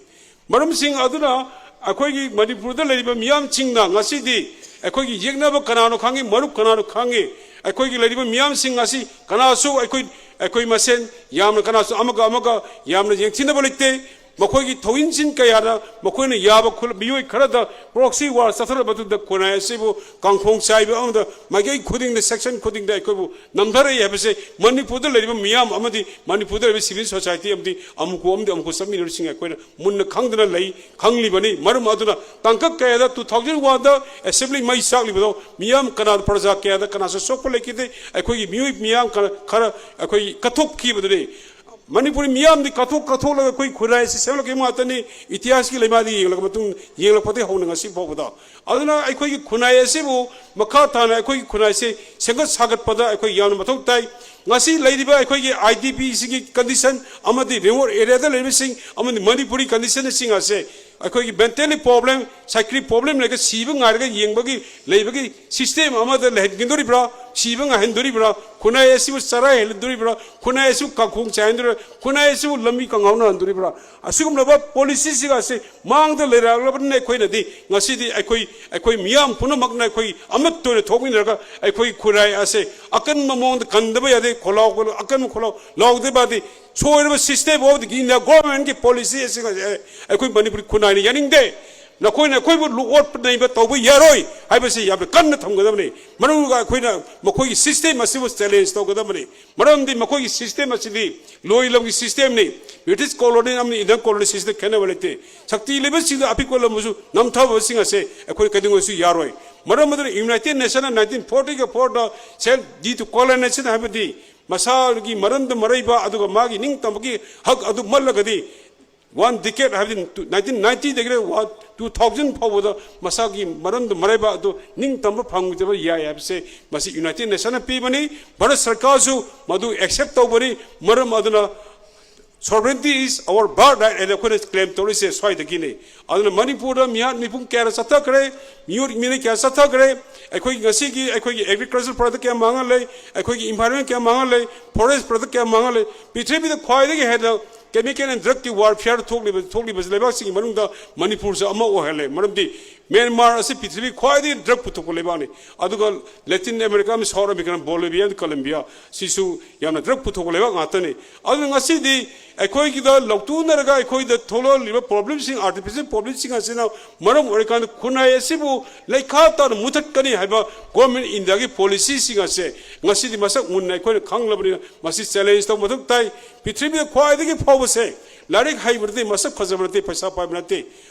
ꯃꯔꯝꯁꯤꯡ ꯑꯗꯨꯅ ꯑꯩꯈꯣꯏꯒꯤ ꯃꯅꯤꯄꯨꯔꯗ ꯂꯩꯔꯤꯕ ꯃꯤꯌꯥꯝꯁꯤꯡꯅ ꯉꯁꯤꯗꯤ ꯑꯩꯈꯣꯏꯒꯤ ꯌꯦꯛꯅꯕ ꯀꯅꯥꯅꯣ ꯈꯪꯉꯤ, ꯃꯔꯨꯞ ꯀꯅꯥꯅꯣ ꯈꯪꯉꯤ꯫ ꯑꯩꯈꯣꯏꯒꯤ ꯂꯩꯔꯤꯕ ꯃꯤꯌꯥꯝꯁꯤꯡ ꯑꯁꯤ ꯀꯅꯥꯁꯨ ꯑꯩꯈꯣꯏ, ꯑꯩꯈꯣꯏ ꯃꯁꯦꯟ ꯌꯥꯝꯅ ꯀꯅꯥꯁꯨ ꯑꯃꯒ ꯑꯃꯒ ꯌꯥꯝꯅ ꯌꯦꯡꯊꯤꯅꯕ ꯂꯩꯇꯦ꯫ ꯃꯈꯣꯏꯒꯤ ꯊꯧꯏꯟꯁꯤꯟ ꯀꯌꯥꯅ ꯃꯈꯣꯏꯅ ꯌꯥꯕ ꯈꯨꯜ-, ꯃꯤꯑꯣꯏ ꯈꯔꯗ proxy war ꯆꯠꯊꯔꯕ ꯃꯇꯨꯡꯗ ꯈꯨꯟꯅꯥꯏ ꯑꯁꯤꯕꯨ ꯀꯥꯡꯈꯣꯡ ꯆꯥꯏꯕ ꯑꯃꯗ ꯃꯥꯏꯀꯩ ꯈꯨꯗꯤꯡꯗ, section ꯈꯨꯗꯤꯡꯗ ꯑꯩꯈꯣꯏꯕꯨ ꯅꯝꯊꯔꯛꯏ ꯍꯥꯏꯕꯁꯦ ꯃꯅꯤꯄꯨꯔꯗ ꯂꯩꯔꯤꯕ ꯃꯤꯌꯥꯝ ꯑꯃꯗꯤ ꯃꯅꯤꯄꯨꯔꯗ ꯂꯩꯔꯤꯕ civil society ꯑꯃꯗꯤ ꯑꯃꯨꯛꯀꯣ ꯑꯃꯗꯤ ꯑꯃꯨꯛꯀꯣ ꯆꯠꯃꯤꯟꯅꯔꯤꯁꯤꯡ ꯑꯩꯈꯣꯏꯅ ꯃꯨꯟꯅ ꯈꯪꯗꯅ ꯂꯩ, ꯈꯪꯂꯤꯕꯅꯤ꯫ ꯃꯔꯝ ꯑꯗꯨꯅ ꯇꯥꯡꯀꯛ ꯀꯌꯥꯗ two thousand one ꯗ assembly ꯃꯩ ꯆꯥꯛꯂꯤꯕꯗꯣ ꯃꯤꯌꯥꯝ ꯀꯅꯥ, ꯄ꯭ꯔꯖꯥ ꯀꯌꯥꯗ ꯀꯅꯥꯁꯨ ꯁꯣꯛꯄ ꯂꯩꯈꯤꯗꯦ꯫ ꯑꯩꯈꯣꯏꯒꯤ ꯃꯤꯑꯣꯏ ꯃꯤꯌꯥꯝ ꯈꯔ, ꯈꯔ ꯑꯩꯈꯣꯏ ꯀꯠꯊꯣꯛꯈꯤꯕꯗꯨꯅꯤ꯫ ꯃꯅꯤꯄꯨꯔꯤ ꯃꯤꯌꯥꯝꯗꯤ ꯀꯠꯊꯣꯛ ꯀꯠꯊꯣꯛꯂꯒ ꯑꯩꯈꯣꯏ ꯈꯨꯟꯅꯥꯏ ꯑꯁꯤ ꯁꯦꯝꯂꯛꯈꯤꯕ ꯉꯥꯛꯇꯅꯤ꯫ ꯏꯇꯤꯍꯥꯁꯀꯤ ꯂꯩꯃꯥꯏꯗ ꯌꯦꯡꯂꯒ ꯃꯇꯨꯡ, ꯌꯦꯡꯂꯛꯄꯗꯒꯤ ꯍꯧꯅ ꯉꯁꯤ ꯐꯥꯎꯕꯗ꯫ ꯑꯗꯨꯅ ꯑꯩꯈꯣꯏꯒꯤ ꯈꯨꯟꯅꯥꯏ ꯑꯁꯤꯕꯨ ꯃꯈꯥ ꯇꯥꯅ ꯑꯩꯈꯣꯏꯒꯤ ꯈꯨꯟꯅꯥꯏꯁꯦ ꯁꯦꯝꯒꯠ ꯁꯥꯒꯠꯄꯗ ꯑꯩꯈꯣꯏ ꯌꯥꯝꯅ ꯃꯊꯧ ꯇꯥꯏ꯫ ꯉꯁꯤ ꯂꯩꯔꯤꯕ ꯑꯩꯈꯣꯏꯒꯤ IDP ꯁꯤꯒꯤ condition ꯑꯃꯗꯤ remote area ꯗ ꯂꯩꯔꯤꯕꯁꯤꯡ ꯑꯃꯗꯤ ꯃꯅꯤꯄꯨꯔꯤ condition ꯁꯤꯡ ꯑꯁꯦ ꯑꯩꯈꯣꯏꯒꯤ mentally problem, psychic problem ꯂꯩꯔꯒ ꯁꯤꯕ ꯉꯥꯏꯔꯒ ꯌꯦꯡꯕꯒꯤ ꯂꯩꯕꯒꯤ system ꯑꯃꯗ ꯂꯩꯍꯟꯒꯗꯧꯔꯤꯕ꯭ꯔꯥ? ꯁꯤꯕ ꯉꯥꯏꯍꯟꯗꯣꯔꯤꯕ꯭ꯔꯥ? ꯈꯨꯟꯅꯥꯏ ꯑꯁꯤꯕꯨ ꯆꯔꯥ ꯍꯦꯜꯍꯟꯗꯣꯔꯤꯕ꯭ꯔꯥ? ꯈꯨꯟꯅꯥꯏ ꯑꯁꯤꯕꯨ ꯀꯥꯡꯈꯣꯡ ꯆꯥꯏꯍꯟꯗꯣꯔꯤꯕ꯭ꯔꯥ? ꯈꯨꯟꯅꯥꯏ ꯑꯁꯤꯕꯨ ꯂꯝꯕꯤ ꯀꯪꯍꯧꯅꯍꯟꯗꯣꯔꯤꯕ꯭ꯔꯥ? ꯑꯁꯤꯒꯨꯝꯂꯕ policy ꯁꯤꯡ ꯑꯁꯤ ꯃꯥꯡꯗ ꯂꯩꯔꯛꯂꯕꯅꯤꯅ ꯑꯩꯈꯣꯏꯅꯗꯤ ꯉꯁꯤꯗꯤ ꯑꯩꯈꯣꯏ, ꯑꯩꯈꯣꯏ ꯃꯤꯌꯥꯝ ꯄꯨꯝꯅꯃꯛꯅ ꯑꯩꯈꯣꯏ ꯑꯃꯠꯇ ꯑꯣꯏꯅ ꯊꯣꯛꯃꯤꯟꯅꯔꯒ ꯑꯩꯈꯣꯏ ꯈꯨꯟꯅꯥꯏ ꯑꯁꯦ ꯑꯀꯟꯕ ꯃꯑꯣꯡꯗ ꯀꯟꯗꯕ ꯌꯥꯗꯦ, ꯈꯣꯜꯂꯥꯎ, ꯑꯀꯟꯕ ꯈꯣꯜꯂꯥꯎ ꯂꯥꯎꯗꯕ ꯌꯥꯗꯦ꯫ ꯁꯣꯏꯔꯕ system of the India government ꯀꯤ policy ꯑꯁꯤ ꯑꯩꯈꯣꯏ ꯃꯅꯤꯄꯨꯔꯤ ꯈꯨꯟꯅꯥꯏꯅ ꯌꯥꯅꯤꯡꯗꯦ꯫ ꯅꯈꯣꯏꯅ ꯑꯩꯈꯣꯏꯕꯨ ꯂꯨ-, ꯑꯣꯠꯄ ꯅꯩꯕ ꯇꯧꯕ ꯌꯥꯔꯣꯏ ꯍꯥꯏꯕꯁꯤ ꯌꯥꯝꯅ ꯀꯟꯅ ꯊꯝꯒꯗꯕꯅꯤ꯫ ꯃꯔꯝ ꯑꯗꯨꯒ ꯑꯩꯈꯣꯏꯅ ꯃꯈꯣꯏꯒꯤ system ꯑꯁꯤꯕꯨ challenge ꯇꯧꯒꯗꯕꯅꯤ꯫ ꯃꯔꯝꯗꯤ ꯃꯈꯣꯏꯒꯤ system ꯑꯁꯤꯗꯤ ꯂꯣꯏ ꯂꯝꯒꯤ system ꯅꯤ꯫ British colony ꯑꯃꯗꯤ Indian colony system ꯈꯦꯠꯅꯕ ꯂꯩꯇꯦ꯫ ꯁꯛꯇꯤ ꯂꯩꯕꯁꯤꯡꯗ ꯑꯄꯤꯛꯄ ꯂꯝꯕꯨꯁꯨ ꯅꯝꯊꯕꯁꯤꯡ ꯑꯁꯦ ꯑꯩꯈꯣꯏ ꯀꯩꯗꯧꯉꯩꯁꯨ ꯌꯥꯔꯣꯏ꯫ ꯃꯔꯝ ꯑꯗꯨꯅ United Nation ꯅ nineteen forty four the self due to colonization ꯍꯥꯏꯕꯗꯤ ꯃꯁꯥꯒꯤ ꯃꯔꯝꯗ ꯃꯔꯩꯕ ꯑꯗꯨꯒ ꯃꯥꯒꯤ ꯅꯤꯡꯇꯝꯕꯒꯤ ꯍꯛ ꯑꯗꯨ ꯃꯠꯂꯒꯗꯤ one decade ꯍꯥꯏꯕꯗꯤ nineteen ninety ꯗꯒꯤꯅ two thousand ꯐꯥꯎꯕꯗ ꯃꯁꯥꯒꯤ ꯃꯔꯝꯗ ꯃꯔꯩꯕ ꯑꯗꯨ ꯅꯤꯡꯇꯝꯕ ꯐꯪꯗꯕ ꯌꯥꯏ ꯍꯥꯏꯕꯁꯦ ꯃꯁꯤ United Nation ꯅ ꯄꯤꯕꯅꯤ꯫ ꯚꯥꯔꯠ ꯁꯔꯀꯥꯔꯁꯨ ꯃꯗꯨ accept ꯇꯧꯕꯅꯤ꯫ ꯃꯔꯝ ꯑꯗꯨꯅ sovereignty is our birthright ꯍꯥꯏꯅ ꯑꯩꯈꯣꯏꯅ claim ꯇꯧꯔꯤꯁꯦ ꯁ꯭ꯋꯥꯏꯗꯒꯤꯅꯤ꯫ ꯑꯗꯨꯅ ꯃꯅꯤꯄꯨꯔꯗ ꯃꯤꯍꯥꯠ ꯃꯤꯄꯨꯡ ꯀꯌꯥ ꯆꯠꯊꯈ꯭ꯔꯦ, ꯃꯤꯑꯣꯠ ꯃꯤꯅꯩ ꯀꯌꯥ ꯆꯠꯊꯈ꯭ꯔꯦ꯫ ꯑꯩꯈꯣꯏ ꯉꯁꯤꯒꯤ ꯑꯩꯈꯣꯏꯒꯤ agriculture product ꯀꯌꯥ ꯃꯥꯡꯍꯜꯂꯦ, ꯑꯩꯈꯣꯏꯒꯤ environment ꯀꯌꯥ ꯃꯥꯡꯍꯜꯂꯦ, forest product ꯀꯌꯥ ꯃꯥꯡꯍꯜꯂꯦ꯫ ꯄ꯭ꯔꯤꯊꯤꯕꯤꯗ ꯈ꯭ꯋꯥꯏꯗꯒꯤ ꯍꯦꯟꯅ Chemical and drug ꯀꯤ warfare ꯊꯣꯛꯂꯤꯕ, ꯊꯣꯛꯂꯤꯕꯁꯤ ꯂꯩꯕꯥꯛꯁꯤꯡꯒꯤ ꯃꯅꯨꯡꯗ ꯃꯅꯤꯄꯨꯔꯁꯨ ꯑꯃ ꯑꯣꯏꯍꯜꯂꯦ꯫ ꯃꯔꯝꯗꯤ ꯃ꯭ꯌꯥꯟꯃꯥꯔ ꯑꯁꯤ ꯄ꯭ꯔꯤꯊꯤꯕꯤ ꯈ꯭ꯋꯥꯏꯗꯒꯤ drug ꯄꯨꯊꯣꯛꯄ ꯂꯩꯕꯥꯛꯅꯤ꯫ ꯑꯗꯨꯒ Latin America ꯑꯃꯁꯨꯡ South America, Bolivia, Colombia ꯁꯤꯁꯨ ꯌꯥꯝꯅ drug ꯄꯨꯊꯣꯛꯄ ꯂꯩꯕꯥꯛ ꯉꯥꯛꯇꯅꯤ꯫ ꯑꯗꯨꯅ ꯉꯁꯤꯗꯤ ꯑꯩꯈꯣꯏꯒꯤꯗ ꯂꯧꯇꯨꯅꯔꯒ ꯑꯩꯈꯣꯏꯗ ꯊꯣꯛꯂꯛꯂꯤꯕ problemꯁꯤꯡ, artificial problemꯁꯤꯡ ꯑꯁꯤꯅ ꯃꯔꯝ ꯑꯣꯏꯔꯀꯥꯟꯗ ꯈꯨꯟꯅꯥꯏ ꯑꯁꯤꯕꯨ ꯂꯩꯈꯥ ꯇꯥꯅ ꯃꯨꯊꯠꯀꯅꯤ ꯍꯥꯏꯕ government Indiaꯒꯤ policyꯁꯤꯡ ꯑꯁꯦ ꯉꯁꯤꯗꯤ ꯃꯁꯛ ꯃꯨꯟꯅ ꯑꯩꯈꯣꯏꯅ ꯈꯪꯂꯕꯅꯤꯅ ꯃꯁꯤ challenge ꯇꯧꯕ ꯃꯊꯧ ꯇꯥꯏ꯫ ꯄ꯭ꯔꯤꯊꯤꯕꯤꯗ ꯈ꯭ꯋꯥꯏꯗꯒꯤ ꯐꯥꯎꯕꯁꯦ ꯂꯥꯏꯔꯤꯛ ꯍꯩꯕ ꯅꯠꯇꯦ, ꯃꯁꯛ ꯐꯖꯕ ꯅꯠꯇꯦ, ꯄꯩꯁꯥ ꯄꯥꯏꯕ ꯅꯠꯇꯦ꯫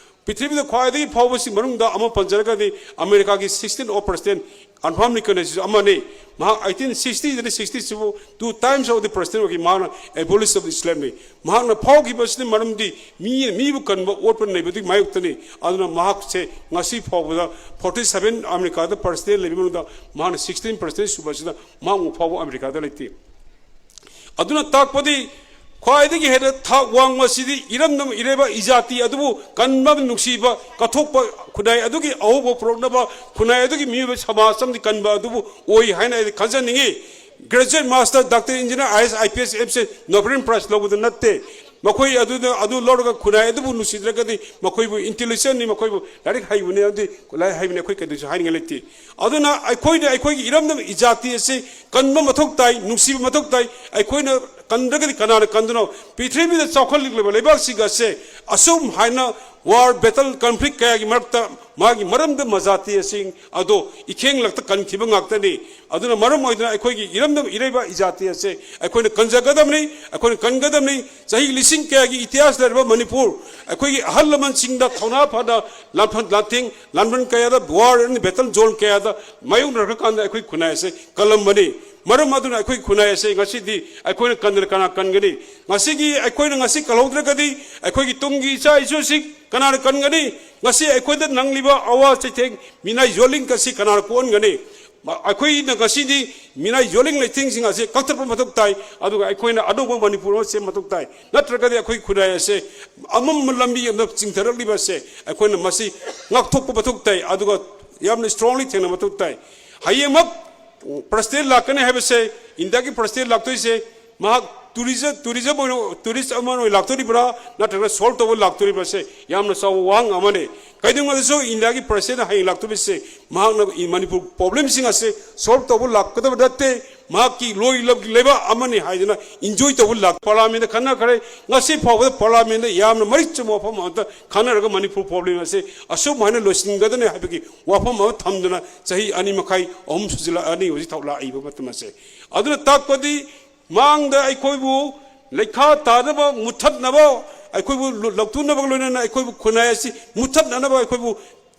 ꯄ꯭ꯔꯤꯊꯤꯕꯤꯗ ꯈ꯭ꯋꯥꯏꯗꯒꯤ ꯐꯥꯎꯕꯁꯤꯡ ꯃꯅꯨꯡꯗ ꯑꯃ ꯄꯟꯖꯔꯒꯗꯤ ꯑꯃꯦꯔꯤꯀꯥꯒꯤ Sixteen of President Abraham Lincoln ꯍꯥꯏꯁꯤꯁꯨ ꯑꯃꯅꯤ꯫ ꯃꯍꯥꯛ eighteen sixty ꯗꯒꯤ sixty ꯁꯤꯕꯨ two times of the president ꯑꯣꯏꯈꯤ꯫ ꯃꯍꯥꯛꯅ abolition of the slavery ꯅꯤ꯫ ꯃꯍꯥꯛꯅ ꯐꯥꯎꯈꯤꯕ ꯑꯁꯤꯅ ꯃꯔꯝꯗꯤ ꯃꯤ, ꯃꯤꯕꯨ ꯀꯟꯕ, ꯑꯣꯠꯄ ꯅꯩꯕꯗꯨꯒꯤ ꯃꯥꯌꯣꯛꯇꯅꯤ꯫ ꯑꯗꯨꯅ ꯃꯍꯥꯛꯁꯦ ꯉꯁꯤ ꯐꯥꯎꯕꯗ forty seven ꯑꯃꯦꯔꯤꯀꯥꯗ president ꯂꯩꯕ ꯃꯅꯨꯡꯗ ꯃꯍꯥꯛꯅ sixteen president ꯁꯨꯕ ꯑꯁꯤꯗ ꯃꯍꯥꯛꯃꯨꯛ ꯐꯥꯎꯕ ꯑꯃꯦꯔꯤꯀꯥꯗ ꯂꯩꯇꯦ꯫ ꯑꯗꯨꯅ ꯇꯥꯛꯄꯗꯤ ꯈ꯭ꯋꯥꯏꯗꯒꯤ ꯍꯦꯟꯅ ꯊꯥꯛ ꯋꯥꯡꯕ ꯑꯁꯤꯗꯤ ꯏꯔꯝꯗꯝ, ꯏꯔꯩꯕꯥꯛ, ꯏꯖꯥꯇꯤ ꯑꯗꯨꯕꯨ ꯀꯟꯕ, ꯅꯨꯡꯁꯤꯕ, ꯀꯠꯊꯣꯛꯄ, ꯈꯨꯟꯅꯥꯏ ꯑꯗꯨꯒꯤ ꯑꯍꯣꯡꯕ ꯄꯨꯔꯛꯅꯕ, ꯈꯨꯟꯅꯥꯏ ꯑꯗꯨꯒꯤ ꯃꯤꯑꯣꯏꯕ ꯁꯃꯥꯖ ꯑꯃꯗꯤ ꯀꯟꯕ ꯑꯗꯨꯕꯨ ꯑꯣꯏ ꯍꯥꯏꯅ ꯑꯩ ꯈꯟꯖꯅꯤꯡꯏ꯫ Graduate, master, doctor, engineer, IAS, IPS, MCS Nobel Prize ꯂꯧꯕꯗ ꯅꯠꯇꯦ꯫ ꯃꯈꯣꯏ ꯑꯗꯨꯗ, ꯑꯗꯨ ꯂꯧꯔꯒ ꯈꯨꯟꯅꯥꯏ ꯑꯗꯨꯕꯨ ꯅꯨꯡꯁꯤꯗ꯭ꯔꯒꯗꯤ ꯃꯈꯣꯏꯕꯨ intelligent ꯅꯤ, ꯃꯈꯣꯏꯕꯨ ꯂꯥꯏꯔꯤꯛ ꯍꯩꯕꯅꯤ ꯑꯃꯗꯤ ꯂꯥꯏꯔꯤꯛ ꯍꯩꯕꯅꯤ ꯑꯩꯈꯣꯏ ꯀꯩꯗꯧꯁꯨ ꯍꯥꯏꯅꯤꯡꯉꯥꯏ ꯂꯩꯇꯦ꯫ ꯑꯗꯨꯅ ꯑꯩꯈꯣꯏꯅ ꯑꯩꯈꯣꯏꯒꯤ ꯏꯔꯝꯗꯝ ꯏꯖꯥꯇꯤ ꯑꯁꯤ ꯀꯟꯕ ꯃꯊꯧ ꯇꯥꯏ, ꯅꯨꯡꯁꯤꯕ ꯃꯊꯧ ꯇꯥꯏ꯫ ꯑꯩꯈꯣꯏꯅ ꯀꯟꯗ꯭ꯔꯒꯗꯤ ꯀꯅꯥꯅ ꯀꯟꯗꯣꯏꯅꯣ? ꯄ꯭ꯔꯤꯊꯤꯕꯤꯗ ꯆꯥꯎꯈꯠꯂꯛꯂꯤꯕ ꯂꯩꯕꯥꯛꯁꯤꯡ ꯑꯁꯦ ꯑꯁꯨꯝ ꯍꯥꯏꯅ war, battle, conflict ꯀꯌꯥꯒꯤ ꯃꯔꯛꯇ ꯃꯥꯒꯤ ꯃꯔꯝꯗ ꯃꯖꯥꯇꯤ ꯑꯁꯤ ꯑꯗꯣ ꯏꯈꯦꯡꯂꯛꯇ ꯀꯟꯈꯤꯕ ꯉꯥꯛꯇꯅꯤ꯫ ꯑꯗꯨꯅ ꯃꯔꯝ ꯑꯣꯏꯗꯨꯅ ꯑꯩꯈꯣꯏꯒꯤ ꯏꯔꯝꯗꯝ ꯏꯔꯩꯕꯥꯛ ꯏꯖꯥꯇꯤ ꯑꯁꯦ ꯑꯩꯈꯣꯏꯅ ꯀꯟꯖꯒꯗꯕꯅꯤ, ꯑꯩꯈꯣꯏꯅ ꯀꯟꯒꯗꯕꯅꯤ꯫ ꯆꯍꯤ ꯂꯤꯁꯤꯡ ꯀꯌꯥꯒꯤ ꯏꯇꯤꯍꯥꯁ ꯂꯩꯔꯕ ꯃꯅꯤꯄꯨꯔ, ꯑꯩꯈꯣꯏꯒꯤ ꯑꯍꯜ ꯂꯃꯟꯁꯤꯡꯗ ꯊꯧꯅꯥ ꯐꯅ ꯂꯥꯟꯐꯝ, ꯂꯥꯟꯊꯦꯡ, ꯂꯥꯟꯕꯟ ꯀꯌꯥꯗ, war and battle zone ꯀꯌꯥꯗ ꯃꯥꯌꯣꯛꯅꯔꯛꯄ ꯀꯥꯟꯗ ꯑꯩꯈꯣꯏ ꯈꯨꯟꯅꯥꯏ ꯑꯁꯦ ꯀꯜꯂꯝꯕꯅꯤ꯫ ꯃꯔꯝ ꯑꯗꯨꯅ ꯑꯩꯈꯣꯏ ꯈꯨꯟꯅꯥꯏ ꯑꯁꯦ ꯉꯁꯤꯗꯤ ꯑꯩꯈꯣꯏꯅ ꯀꯟꯗꯅ ꯀꯅꯥ ꯀꯟꯒꯅꯤ? ꯉꯁꯤꯒꯤ ꯑꯩꯈꯣꯏꯅ ꯉꯁꯤ ꯀꯜꯍꯧꯗ꯭ꯔꯒꯗꯤ ꯑꯩꯈꯣꯏꯒꯤ ꯇꯨꯡꯒꯤ ꯏꯆꯥ ꯏꯁꯨꯁꯤꯡ ꯀꯅꯥꯅ ꯀꯟꯒꯅꯤ? ꯉꯁꯤ ꯑꯩꯈꯣꯏꯗ ꯅꯪꯂꯤꯕ ꯑꯋꯥ ꯆꯩꯊꯦꯡ, ꯃꯤꯅꯥꯏ ꯌꯣꯜꯂꯤꯡ ꯑꯁꯤ ꯀꯅꯥꯅ ꯀꯣꯛꯍꯟꯒꯅꯤ? ꯃ-, ꯑꯩꯈꯣꯏꯅ ꯉꯁꯤꯗꯤ ꯃꯤꯅꯥꯏ ꯌꯣꯜꯂꯤꯡ ꯂꯩꯊꯦꯡꯁꯤꯡ ꯑꯁꯤ ꯀꯛꯊꯠꯄ ꯃꯊꯧ ꯇꯥꯏ꯫ ꯑꯗꯨꯒ ꯑꯩꯈꯣꯏꯅ ꯑꯅꯧꯕ ꯃꯅꯤꯄꯨꯔ ꯑꯃ ꯁꯦꯝꯕ ꯃꯊꯧ ꯇꯥꯏ꯫ ꯅꯠꯇ꯭ꯔꯒꯗꯤ ꯑꯩꯈꯣꯏ ꯈꯨꯟꯅꯥꯏ ꯑꯁꯦ ꯑꯃꯝꯕ ꯂꯝꯕꯤ ꯑꯃꯗ ꯆꯤꯡꯊꯔꯛꯂꯤꯕ ꯑꯁꯦ ꯑꯩꯈꯣꯏꯅ ꯃꯁꯤ ꯉꯥꯛꯊꯣꯛꯄ ꯃꯊꯧ ꯇꯥꯏ꯫ ꯑꯗꯨꯒ ꯌꯥꯝꯅ strongly ꯊꯦꯡꯅꯕ ꯃꯊꯧ ꯇꯥꯏ꯫ ꯍꯌꯦꯡꯃꯛ president ꯂꯥꯛꯀꯅꯤ ꯍꯥꯏꯕꯁꯦ, ꯏꯟꯗꯤꯌꯥꯒꯤ president ꯂꯥꯛꯇꯣꯏꯁꯦ ꯃꯍꯥꯛ ꯇꯨꯔꯤꯖꯝ ꯇꯨꯔꯤꯖꯝ ꯑꯣꯏꯅ ꯇꯨꯔꯤꯁ ꯑꯃ ꯑꯣꯏꯅ ꯂꯥꯛꯇꯣꯔꯤꯕ꯭ꯔꯥ, ꯅꯠꯇ꯭ꯔꯒ ꯁꯣꯜꯕ ꯇꯧꯕ ꯂꯥꯛꯇꯣꯔꯤꯕ꯭ꯔꯥꯁꯦ ꯌꯥꯝꯅ ꯆꯥꯎꯕ ꯋꯥꯍꯪ ꯑꯃꯅꯤ꯫ ꯀꯩꯗꯧꯉꯩꯗꯁꯨ ꯏꯟꯗꯤꯌꯥꯒꯤ ꯄ꯭ꯔꯁꯤꯗꯦꯟ ꯍꯌꯦꯡ ꯂꯥꯛꯇꯣꯔꯤꯁꯦ ꯃꯍꯥꯛꯅ ꯃꯅꯤꯄꯨꯔ ꯄ꯭ꯔꯣꯕ꯭ꯂꯦꯝꯁꯤꯡ ꯑꯁꯦ ꯁꯣꯜꯕ ꯇꯧꯕ ꯂꯥꯛꯀꯗꯕ ꯅꯠꯇꯦ꯫ ꯃꯍꯥꯛꯀꯤ ꯂꯣꯏ ꯂꯝꯒꯤ ꯂꯩꯕꯥꯛ ꯑꯃꯅꯤ ꯍꯥꯏꯗꯅ ꯏꯟꯖꯣꯏ ꯇꯧꯕ ꯂꯥꯛ ꯄꯥꯔꯂꯥꯃꯦꯟꯗ ꯈꯟꯅꯈ꯭ꯔꯦ꯫ ꯉꯁꯤ ꯐꯥꯎꯕꯗ ꯄꯥꯔꯂꯥꯃꯦꯟꯗ ꯌꯥꯝꯅ ꯃꯔꯤꯛ ꯆꯨꯝꯕ ꯋꯥꯐꯝ ꯑꯃꯇ ꯈꯟꯅꯔꯒ ꯃꯅꯤꯄꯨꯔ ꯄ꯭ꯔꯣꯕ꯭ꯂꯦꯝ ꯑꯁꯦ ꯑꯁꯨꯝ ꯍꯥꯏꯅ ꯂꯣꯏꯁꯤꯟꯒꯗꯅꯤ ꯍꯥꯏꯕꯒꯤ ꯋꯥꯐꯝ ꯑꯃ ꯊꯝꯗꯨꯅ ꯆꯍꯤ ꯑꯅꯤ ꯃꯈꯥꯏ ꯑꯍꯨꯝ ꯁꯨꯖꯤꯜꯂꯛꯑꯅꯤ ꯍꯧꯖꯤꯛ ꯊꯥꯎ ꯂꯥꯛꯏꯕ ꯃꯇꯝ ꯑꯁꯦ꯫ ꯑꯗꯨꯅ ꯇꯥꯛꯄꯗꯤ ꯃꯥꯡꯗ ꯑꯩꯈꯣꯏꯕꯨ ꯂꯩꯈꯥ ꯇꯥꯅꯕ, ꯃꯨꯊꯠꯅꯕ, ꯑꯩꯈꯣꯏꯕꯨ ꯂꯧꯊꯣꯛꯅꯕꯒ ꯂꯣꯏꯅꯅ ꯑꯩꯈꯣꯏꯕꯨ ꯈꯨꯟꯅꯥꯏ ꯑꯁꯤ ꯃꯨꯊꯠꯅꯅꯕ ꯑꯩꯈꯣꯏꯕꯨ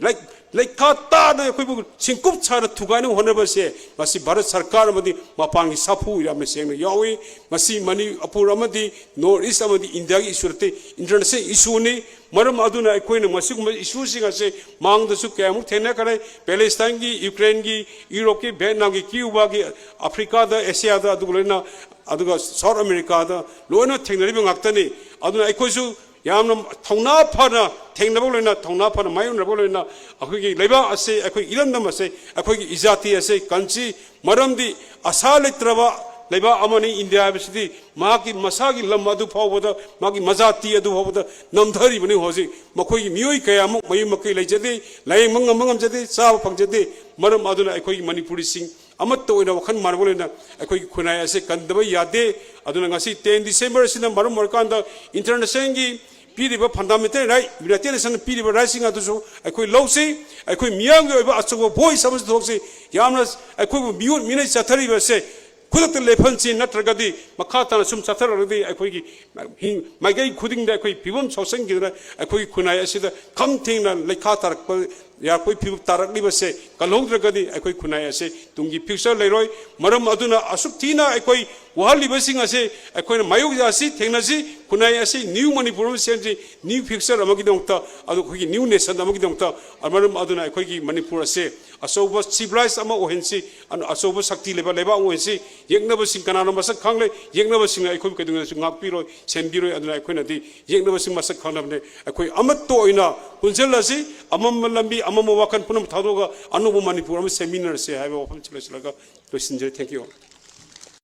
ꯂꯩ-, ꯂꯩꯈꯥ ꯇꯥꯅ ꯑꯩꯈꯣꯏꯕꯨ ꯁꯤꯡꯀꯨꯞ ꯁꯥꯅ ꯊꯨꯒꯥꯏꯅꯕ ꯍꯣꯠꯅꯕꯁꯦ ꯃꯁꯤ ꯚꯥꯔꯠ ꯁꯔꯀꯥꯔ ꯑꯃꯗꯤ ꯃꯄꯥꯟꯒꯤ ꯁꯥꯐꯨ ꯌꯥꯝꯅ ꯁꯦꯡꯅ ꯌꯥꯎꯏ꯫ ꯃꯁꯤ ꯃꯅꯤꯄꯨꯔ ꯑꯃꯗꯤ ꯅꯣꯔꯠ ꯏꯁ ꯑꯃꯗꯤ ꯏꯟꯗꯤꯌꯥꯒꯤ ꯏꯁꯨ ꯅꯠꯇꯦ, ꯏꯟꯇꯔꯅꯦꯁꯅꯦꯜ ꯏꯁꯨꯅꯤ꯫ ꯃꯔꯝ ꯑꯗꯨꯅ ꯑꯩꯈꯣꯏꯅ ꯃꯁꯤꯒꯨꯝꯕ ꯏꯁꯨꯁꯤꯡ ꯑꯁꯦ ꯃꯥꯡꯗꯁꯨ ꯀꯌꯥꯃꯨꯛ ꯊꯦꯡꯅꯈꯔꯦ꯫ ꯄꯦꯂꯦꯁꯇꯥꯏꯟꯒꯤ, ꯌꯨꯀ꯭ꯔꯦꯟꯒꯤ, ꯌꯨꯔꯣꯞꯀꯤ, ꯚꯦꯠꯅꯥꯝꯒꯤ, ꯀ꯭ꯌꯨꯕꯥꯒꯤ, ꯑꯐ꯭ꯔꯤꯀꯥꯗ, ꯑꯦꯁꯤꯌꯥꯗ, ꯑꯗꯨꯒ ꯂꯣꯏꯅ ꯑꯗꯨꯒ ꯁꯥꯎꯠ ꯑꯃꯦꯔꯤꯀꯥꯗ ꯂꯣꯏꯅ ꯊꯦꯡꯅꯔꯤꯕ ꯉꯥꯛꯇꯅꯤ꯫ ꯑꯗꯨꯅ ꯑꯩꯈꯣꯏꯁꯨ ꯌꯥꯝꯅ ꯊꯧꯅꯥ ꯐꯅ ꯊꯦꯡꯅꯕ ꯂꯣꯏꯅ, ꯊꯧꯅꯥ ꯐꯅ ꯃꯥꯌꯣꯛꯅꯕ ꯂꯣꯏꯅ ꯑꯩꯈꯣꯏꯒꯤ ꯂꯩꯕꯥꯛ ꯑꯁꯤ, ꯑꯩꯈꯣꯏ ꯏꯔꯝꯗꯝ ꯑꯁꯤ, ꯑꯩꯈꯣꯏꯒꯤ ꯏꯖꯥꯇꯤ ꯑꯁꯤ ꯀꯟꯁꯤ꯫ ꯃꯔꯝꯗꯤ ꯑꯁꯥ ꯂꯩꯇ꯭ꯔꯕ ꯂꯩꯕꯥꯛ ꯑꯃꯅꯤ ꯏꯟꯗꯤꯌꯥ ꯍꯥꯏꯕꯁꯤꯗꯤ꯫ ꯃꯍꯥꯛꯀꯤ ꯃꯁꯥꯒꯤ ꯂꯝ ꯑꯗꯨ ꯐꯥꯎꯕꯗ, ꯃꯥꯒꯤ ꯃꯖꯥꯇꯤ ꯑꯗꯨ ꯐꯥꯎꯕꯗ ꯅꯝꯊꯔꯤꯕꯅꯤ ꯍꯧꯖꯤꯛ꯫ ꯃꯈꯣꯏꯒꯤ ꯃꯤꯑꯣꯏ ꯀꯌꯥꯃꯨꯛ ꯃꯌꯨꯝ ꯃꯀꯩ ꯂꯩꯖꯗꯦ, ꯂꯥꯌꯦꯡꯕ ꯉꯝꯕ ꯉꯝꯖꯗꯦ, ꯆꯥꯕ ꯐꯪꯖꯗꯦ꯫ ꯃꯔꯝ ꯑꯗꯨꯅ ꯑꯩꯈꯣꯏꯒꯤ ꯃꯅꯤꯄꯨꯔꯤꯁꯤꯡ ꯑꯃꯠꯇ ꯑꯣꯏꯅ ꯋꯥꯈꯜ ꯃꯥꯟꯅꯕ ꯂꯣꯏꯅ ꯑꯩꯈꯣꯏꯒꯤ ꯈꯨꯟꯅꯥꯏ ꯑꯁꯦ ꯀꯟꯗꯕ ꯌꯥꯗꯦ꯫ ꯑꯗꯨꯅ ꯉꯁꯤ ten December ꯑꯁꯤꯅ ꯃꯔꯝ ꯑꯣꯏꯔꯀꯥꯟꯗ ꯏꯟꯇꯔꯅꯦꯁꯅꯦꯜꯒꯤ ꯄꯤꯔꯤꯕ ꯐꯟꯗꯥꯃꯦꯟꯇꯦꯜ ꯔꯥꯏꯠ, ꯌꯨꯅꯥꯏꯇꯦꯠ ꯅꯦꯁꯟꯅ ꯄꯤꯔꯤꯕ ꯔꯥꯏꯠꯁꯤꯡ ꯑꯗꯨꯁꯨ ꯑꯩꯈꯣꯏ ꯂꯧꯁꯤ꯫ ꯑꯩꯈꯣꯏ ꯃꯤꯌꯥꯝꯒꯤ ꯑꯣꯏꯕ ꯑꯆꯧꯕ ꯚꯣꯏꯁ ꯑꯃꯁꯨ ꯊꯣꯛꯁꯤ꯫ ꯌꯥꯝꯅ ꯑꯩꯈꯣꯏꯕꯨ ꯃꯤꯑꯣꯠ ꯃꯤꯅꯩ ꯆꯠꯊꯔꯤꯕ ꯑꯁꯦ ꯈꯨꯗꯛꯇ ꯂꯦꯞꯍꯟꯁꯤ, ꯅꯠꯇ꯭ꯔꯒꯗꯤ ꯃꯈꯥ ꯇꯥꯅ ꯁꯨꯝ ꯆꯠꯊꯔꯛꯂꯒꯗꯤ ꯑꯩꯈꯣꯏꯒꯤ ꯍꯤꯡ-, ꯃꯥꯏꯀꯩ ꯈꯨꯗꯤꯡꯗ ꯑꯩꯈꯣꯏ ꯐꯤꯕꯝ ꯁꯣꯛꯆꯟꯈꯤꯗꯅ ꯑꯩꯈꯣꯏꯒꯤ ꯈꯨꯟꯅꯥꯏ ꯑꯁꯤꯗ ꯈꯝ ꯊꯦꯡꯅ ꯂꯩꯈꯥ ꯇꯥꯔꯛꯄ ꯌꯥꯔꯛꯄꯒꯤ ꯐꯤꯕꯝ ꯇꯥꯔꯛꯂꯤꯕꯁꯦ ꯀꯜꯍꯧꯗ꯭ꯔꯒꯗꯤ ꯑꯩꯈꯣꯏ ꯈꯨꯟꯅꯥꯏ ꯑꯁꯦ ꯇꯨꯡꯒꯤ ꯐ꯭ꯌꯨꯆꯔ ꯂꯩꯔꯣꯏ꯫ ꯃꯔꯝ ꯑꯗꯨꯅ ꯑꯁꯨꯛ ꯊꯤꯅ ꯑꯩꯈꯣꯏ ꯋꯥꯍꯜꯂꯤꯕꯁꯤꯡ ꯑꯁꯤ ꯑꯩꯈꯣꯏꯅ ꯃꯥꯌꯣꯛ ꯑꯁꯤ ꯊꯦꯡꯅꯁꯤ, ꯈꯨꯟꯅꯥꯏ ꯑꯁꯤ ꯅ꯭ꯌꯨ ꯃꯅꯤꯄꯨꯔ ꯑꯃ ꯁꯦꯝꯁꯤ, ꯅ꯭ꯌꯨ ꯐ꯭ꯌꯨꯆꯔ ꯑꯃꯒꯤꯗꯃꯛꯇ, ꯑꯗꯨ ꯑꯩꯈꯣꯏꯒꯤ ꯅ꯭ꯌꯨ ꯅꯦꯁꯟ ꯑꯃꯒꯤꯗꯃꯛꯇ꯫ ꯃꯔꯝ ꯑꯗꯨꯅ ꯑꯩꯈꯣꯏꯒꯤ ꯃꯅꯤꯄꯨꯔ ꯑꯁꯦ ꯑꯆꯧꯕ ꯁꯤꯚꯤꯂꯥꯏꯖ ꯑꯃ ꯑꯣꯏꯍꯟꯁꯤ, ꯑꯆꯧꯕ ꯁꯛꯇꯤ ꯂꯩꯕ ꯂꯩꯕꯥꯛ ꯑꯃ ꯑꯣꯏꯍꯟꯁꯤ꯫ ꯌꯦꯛꯅꯕꯁꯤꯡ ꯀꯅꯥꯅꯣ ꯃꯁꯛ ꯈꯪꯂꯦ, ꯌꯦꯛꯅꯕꯁꯤꯡꯅ ꯑꯩꯈꯣꯏꯕꯨ ꯀꯩꯗꯧꯉꯩꯗꯁꯨ ꯉꯥꯛꯄꯤꯔꯣꯏ, ꯁꯦꯝꯕꯤꯔꯣꯏ꯫ ꯑꯗꯨꯅ ꯑꯩꯈꯣꯏꯅꯗꯤ ꯌꯦꯛꯅꯕꯁꯤꯡ ꯃꯁꯛ ꯈꯪꯅꯕꯅꯦ꯫ ꯑꯩꯈꯣꯏ ꯑꯃꯠꯇ ꯑꯣꯏꯅ ꯄꯨꯟꯁꯤꯜꯂꯁꯤ, ꯑꯃꯝꯕ ꯂꯝꯕꯤ, ꯑꯃꯝꯕ ꯋꯥꯈꯜ ꯄꯨꯝꯅꯃꯛ ꯊꯥꯗꯣꯛꯑꯒ ꯑꯅꯧꯕ ꯃꯅꯤꯄꯨꯔ ꯑꯃ ꯁꯦꯝꯃꯤꯟꯅꯔꯁꯤ ꯍꯥꯏꯕ ꯋꯥꯐꯝꯁꯤ ꯂꯣꯏꯁꯤꯜꯂꯒ ꯂꯣꯏꯁꯤꯟꯖꯔꯦ꯫ Thank you all꯫